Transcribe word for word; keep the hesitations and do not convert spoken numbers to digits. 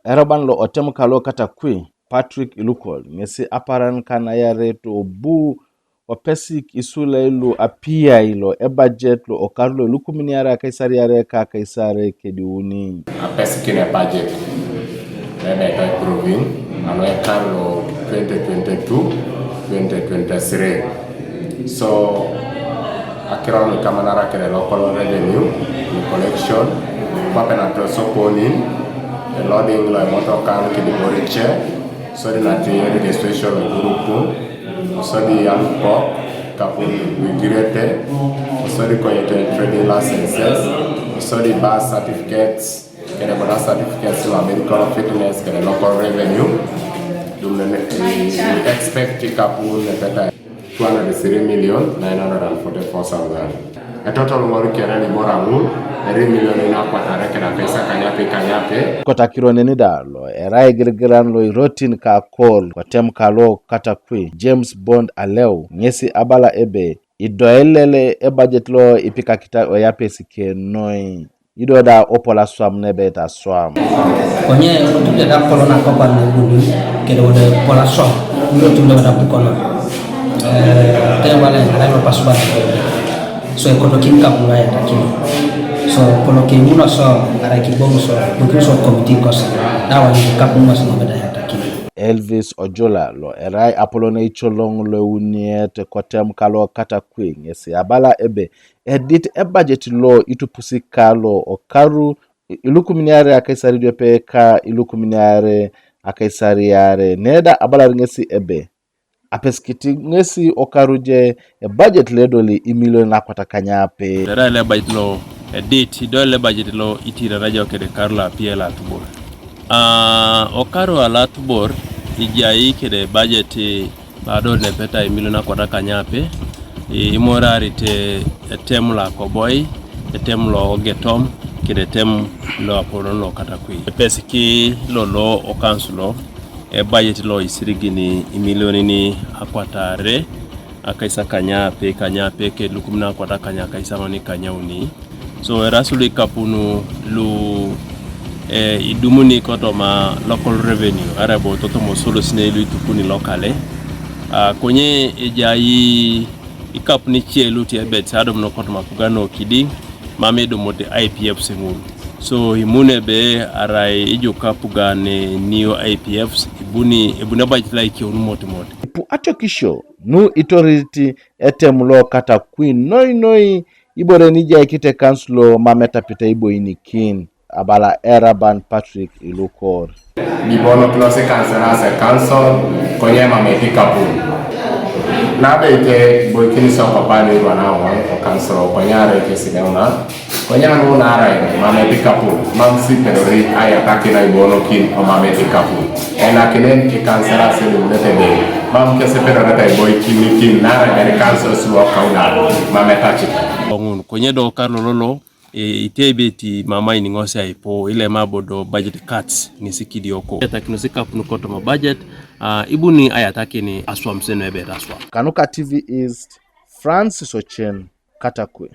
Eraban lo otem kalo Katakwi, Patrick Ilukor, ŋesi aparan kanayareit obu opesik isulai lu apiai lo ebajet lo okar lo ilukumin iare akaisar iare ka akaisar kediuni. Apesikin ebajet lo ebe eproving alo ekar lo twenty twenty-two, twenty twenty-three. So akiro nu ikamanara kede local revenue, collection, kwape na tosokonin, loading lo emotokan kidiborice, sodi nati registration lo group, sodi alupok, kapun wigirete, sodi koyete trading licenses, sodi birth certificates, kede boda certificates lo medical fitness, kede local revenue. Dum ne, eh, expect kapun ne peta two hundred three million nine hundred forty-four thousand. Etotal ŋor kere ni bora ŋun, eri milioni nakwatare keda pesa kanyape kanyape. Kotakiro neni da lo erai girgiran lo irotin ka kol kotem kalo Katakwi, James Bond Aleu, ŋesi abala ebe idoelele ebajet lo ipikakita oyapesi kenoi. Ido da opol aswam nebe ta swam. Konye otumde da polo na kopa na gudu, kede wode polo aswam, ido otumde da bukono. Eh, te wale, ada lo pasuba. So, ekoto kim ka bunga ya takini. So, polo ke muno so, ada ki bomu so, bukin so komiti kosa. Da wale ka bunga so nebe da ya takini. Elvis Ojola lo erai apolon eicoloŋ lo euniet kotem kalo Katakwi ŋesi abala ebe edit ebajet lo itupusi kalo okaru ilukumin iare akaisar idiope ka ilukumin iare akaisar iare. Neda abalar ŋesi ebe apesikiti ŋesi okaru je ebajet lo edoli imilion nakwata kanyape. Erai lo ebajet lo edit, idol ebajet lo itirara jo kede karu lo apiai lo atubor. Ah, okaru lo atubor ijai kede budget lo adol nepeta imilion nakwata kanyape, i-, imorarite etem lo Akoboi, etem lo Ogetom, kede etem lo apolon lo Katakwi. Epesiki lolo okansulo, ebajet lo isirigin imilionin akwatare, akaisa kanyape, kanyape, ke lukumin akwata kanya, akaisa ŋoni kanyauni. So, erasu lu ikapun lu, eh, idumuni kotoma local revenue, arai bo totoma osolosinei lu itukuni lokale. Ah, konye ejai ikapun ice lu ti ebet adomuno kotoma apugan okidiŋ, mam edomote I P Fs ŋul. So, imun ebe arai ijuka apugan, eh, new I P Fs, ibuni, ebuni ebajet lo aikeun motimot. Ipu atiokisio nu itorit etem lo Katakwi noi noi, ibore ni ijai kite kansulo mam etapita iboinikin, abala eraban Patrick Ilukor. Bibonokinos ikanselas ekansol, konye mam etikapun. Nabeit iboikin so kopani irwan aoŋon okansol, konye arai kesideuna, konye anu naarai mam etikapun, mam si ipedori ayatakin aibonokin o mam etikapun. Einakinen ikanselas elimunete ebe, mam kes epedorete aiboikinikin, naarai bere kanselas lu okauna mam etacit. Oŋun, konye do karlololo, e, ite ebet mama iniŋosi aipo, ilema bodo budget cuts, ŋesi kidioko. Ayatakinosi ikapun kotoma budget, ah, ibuni ayatakin aswam senu ebet aswam. Kanuka T V East, Francis Ochen, Katakwi.